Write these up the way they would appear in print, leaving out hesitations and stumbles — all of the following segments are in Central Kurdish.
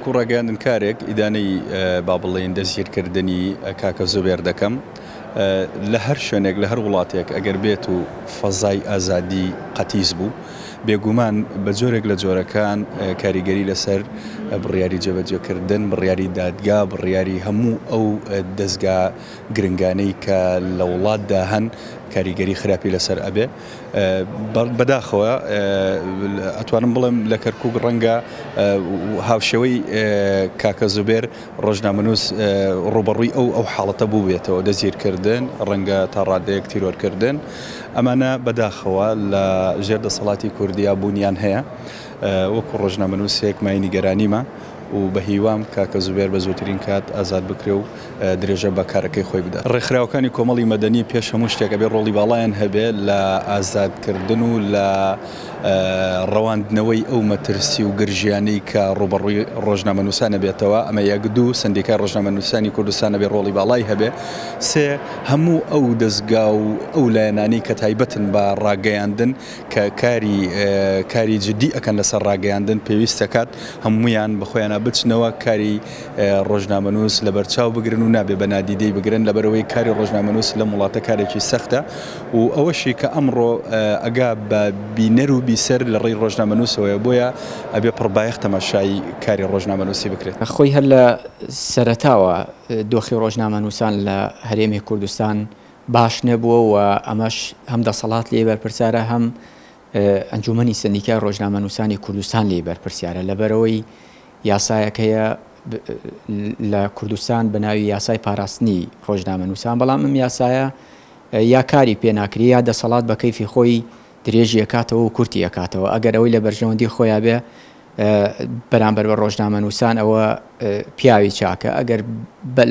وەکو ڕاگەیاندنکارێک ئیدانەی با بڵێین دەستگیرکردنی کاکە زوبێر دەکەم. لە هەر شوێنێک لە هەر وڵاتێک ئەگەر بێت و فەزای ئازادی قەتیس بوو، بێگومان بە جۆرێک لە جۆرەکان کاریگەری لەسەر بڕیاری جێبەجێکردن، بڕیاری دادگا، بڕیاری هەموو ئەو دەزگا گرنگانەی کە لە وڵاتدا هەن کاریگەری خراپی لەسەر ئەبێ. بەداخەوە ئەتوانم بڵێم لە کەرکوک ڕەنگە هاوشێوەی کاکە زوبێر ڕۆژنامەنووس ڕووبەڕووی ئەو ئەو حاڵەتە بووبێتەوە، دەستگیرکردن، ڕەنگە تا ڕادەیەک تیرۆرکردن، ئەمانە بەداخەوە لە ژێر دەسەڵاتی کوردیا بوونیان هەیە، وەکو ڕۆژنامەنووسێک مایەی نیگەرانیمە و بە هیوام کاکە زوبێر بە زووترین کات ئازاد بکرێ و درێژە بە کارەکەی خۆی بدات. ڕێکخراوەکانی کۆمەڵی مەدەنی پێش هەموو شتێک ئەبێ ڕۆڵی باڵایان هەبێ لە ئازادکردن و لە ڕەواندنەوەی ئەو مەترسی و گرژیانەی کە ڕووبەڕووی ڕۆژنامەنووسان ئەبێتەوە، ئەمە یەک، دوو، سەندیکای ڕۆژنامەنووسانی کوردستان ئەبێ ڕۆڵی باڵای هەبێ، سێ، هەموو ئەو دەزگا و ئەو لایەنانەی کە تایبەتن بە ڕاگەیاندن کە کاری کاری جدی ئەکەن لەسەر ڕاگەیاندن پێویست دەکات هەموویان بە خۆیانا بچنەوە کاری ڕۆژنامەنووس لەبەرچاو بگرن و نابێ بە نادیدەی بگرن لەبەرئەوەی کاری ڕۆژنامەنووس لەم وڵاتە کارێکی سەختە و ئەوەشی کە ئەمڕۆ ئەگا بە بینەر و بیسەر لە ڕێی ڕۆژنامەنووسەوەیە بۆیە ئەبێ پڕبایەخ تەماشای کاری ڕۆژنامەنووسی بکرێت. خۆی هەر لە سەرەتاوە دۆخی ڕۆژنامەنووسان لە هەرێمی کوردستان باش نەبووە و ئەمەش هەم دەسەڵات لێی بەرپرسیارە هەم ئەنجومەنی سەندیکای ڕۆژنامەنووسانی کوردستان لێی بەرپرسیارە لەبەرئەوەی یاسایەک هەیە لە کوردستان بە ناوی یاسای پاراستنی ڕۆژنامەنووسان بەڵام ئەم یاسایە یا کاری پێ ناکرێ یا دەسەڵات بە کەیفی خۆی درێژی ئەکاتەوە و کورتی ئەکاتەوە ئەگەر ئەوەی لە بەرژەوەندی خۆیا بێ بەرامبەر بە ڕۆژنامەنووسان ئەوە پیاوی چاکە ئەگەر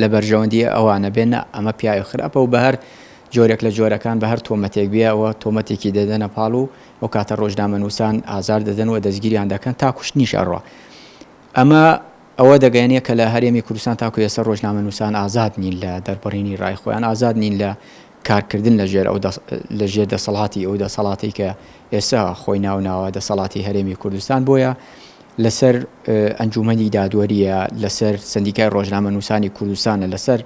لە بەرژەوەندی ئەوانە بێ نا ئەمە پیاوی خراپە و بە هەر جۆرێک لە جۆرەکان بە هەر تۆمەتێک بێ ئەوە تۆمەتێکی دەدەنە پاڵ و ئەو کاتە ڕۆژنامەنووسان ئازار دەدەن و دەستگیریان دەکەن تا کوشتنیش ئەڕوا ئەمە ئەوە دەگەیەنێ کە لە هەرێمی کوردستان تاکو ئێستا ڕۆژنامەنووسان ئازاد نین لە دەربڕینی ڕای خۆیان، ئازاد نین لە کارکردن لە ژێر ئەو لە ژێر دەسەڵاتی ئەو دەسەڵاتەی کە ئێستا خۆی ناو ناوە دەسەڵاتی هەرێمی کوردستان بۆیە لەسەر ئەنجومەنی دادوەریە لەسەر سەندیکای ڕۆژنامەنووسانی کوردستانە لەسەر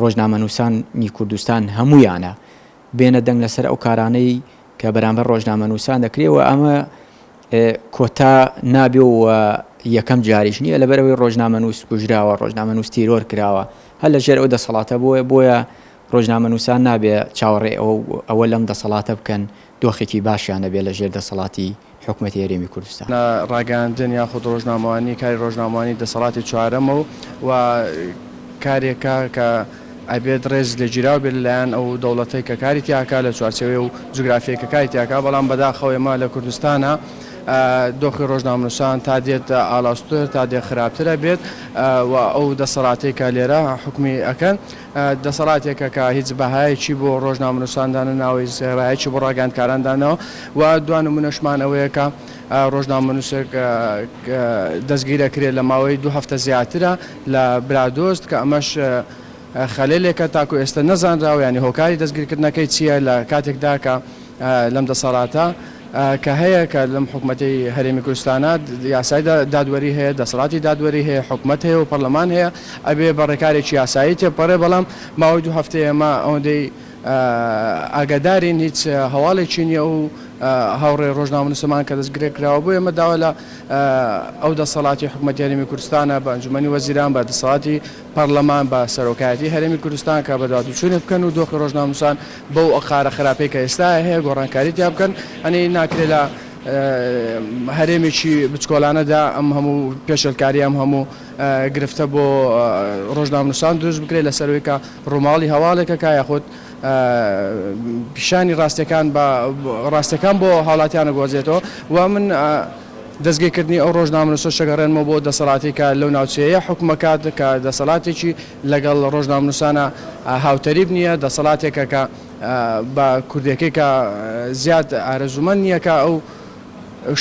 ڕۆژنامەنووسانی کوردستان هەموویانە بێنە دەنگ لەسەر ئەو کارانەی کە بەرامبەر ڕۆژنامەنووسان دەکرێ و ئەمە کۆتا نابێ و یەکەم جاریش نییە لەبەرئەوەی ڕۆژنامەنووس کوژراوە، ڕۆژنامەنووس تیرۆر کراوە، هەر لەژێر ئەو دەسەڵاتە بۆیە بۆیە ڕۆژنامەنووسان نابێ چاوەڕێی ئەوە لەم دەسەڵاتە بکەن دۆخێکی باشیان هەبێ لەژێر دەسەڵاتی حکومەتی هەرێمی کوردستان. ڕاگەیاندن یاخود ڕۆژنامەوانی کاری ڕۆژنامەوانی دەسەڵاتی چوارەمە و کارێکە کە ئەبێت ڕێز لێگیراو بێت لەلایەن ئەو دەوڵەتەی کە کاری تیا ئەکا لە چوارچێوەی ئەو جوگرافیەی کە کاری تیا ئەکا بەڵام بەداخەوە ئێمە لە کوردستانا دۆخی ڕۆژنامەنووسان تا دێت ئاڵازتر تا دێت خراپتر ئەبێت و ئەو دەسەڵاتەی کە لێرە حوکمی ئەکەن دەسەڵاتێکە کە هیچ بەهایەکی بۆ ڕۆژنامەنووسان دانەناوە هیچ بەهایەکی بۆ ڕاگەیاندکاران دانەناوە و دوا نموونەشمان ئەوەیە کە ڕۆژنامەنووسێک دەستگیر ئەکرێت لە ماوەی دوو هەفتە زیاترە لە برادۆست کە ئەمەش خەلەلێکە تاکو ئێستا نەزانراوە یانی هۆکاری دەستگیرکردنەکەی چییە لە کاتێکدا کە لەم دەسەڵاتە کە هەیە کە لەم حکومەتەی هەرێمی کوردستانە یاسای دادوەری هەیە دەسەڵاتی دادوەری هەیە حکومەت هەیە و پەرلەمان هەیە ئەبێ بە ڕێکارێکی یاسایی تێپەڕێ بەڵام ماوەی دوو هەفتەیە ئێمە ئەوەندەی ئاگادارین هیچ هەواڵێکی نییە و هاوڕێ ڕۆژنامەنووسەمان کە دەستگرێکراوە بۆ ئێمە داوا لە ئەو دەسەڵاتی حکومەتی هەرێمی کوردستانە بە ئەنجومەنی وەزیران بە دەسەڵاتی پەڕلەمان بە سەرۆکایەتی هەرێمی کوردستان کە بەدوادوچوونێک بکەن و دۆخی ڕۆژنامەنووسان بەو ئەقارە خراپەی کە ئێستا هەیە گۆڕانکاری تیا بکەن ئەنی ناکرێ لە هەرێمێکی بچکۆلانەدا ئەم هەموو پێشێلکاری ئەم هەموو گرفتە بۆ ڕۆژنامەنووسان دروست بکرێت لەسەرەوەی کە ڕووماڵی هەواڵێکەکە یاخود پیشانی ڕاستیەکان بە ڕاستیەکان بۆ هاوڵاتیان ئەگوازێتەوە و من دەستگیرکردنی ئەو ڕۆژنامەنووسەش ئەگەڕێنمەوە بۆ دەسەڵاتی کە لەو ناوچەیە حوکمەکات کە دەسەڵاتێکی لەگەڵ ڕۆژنامەنووسانە هاوتەریب نییە دەسەڵاتێکە کە بە کوردەکەی کە زیاد ئارەزوومەند نییە کە ئەو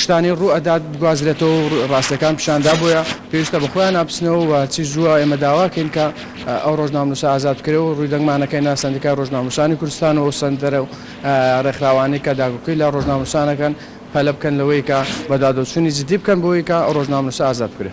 شتانەی ڕوو ئەدات بگوازرێتەوە و ڕاستیەکان پیشان دا بۆیە پێویستە بە خۆیانا بچنەوە و هەرچی زووە ئێمە داوا کەین کە ئەو ڕۆژنامەنووسە ئازاد بکرێ و ڕووی دەنگمانەکەینە سەندیکای ڕۆژنامەنووسانی کوردستان و ئەو سەنتەرە و ڕێکخراوانەی کە داکۆکی لە ڕۆژنامەنووسان ئەکەن پەلە بکەن لەوەی کە بەدواداچوونی جدی بکەن بۆ ئەوەی کە ئەو ڕۆژنامەنووسە ئازاد بکرێ.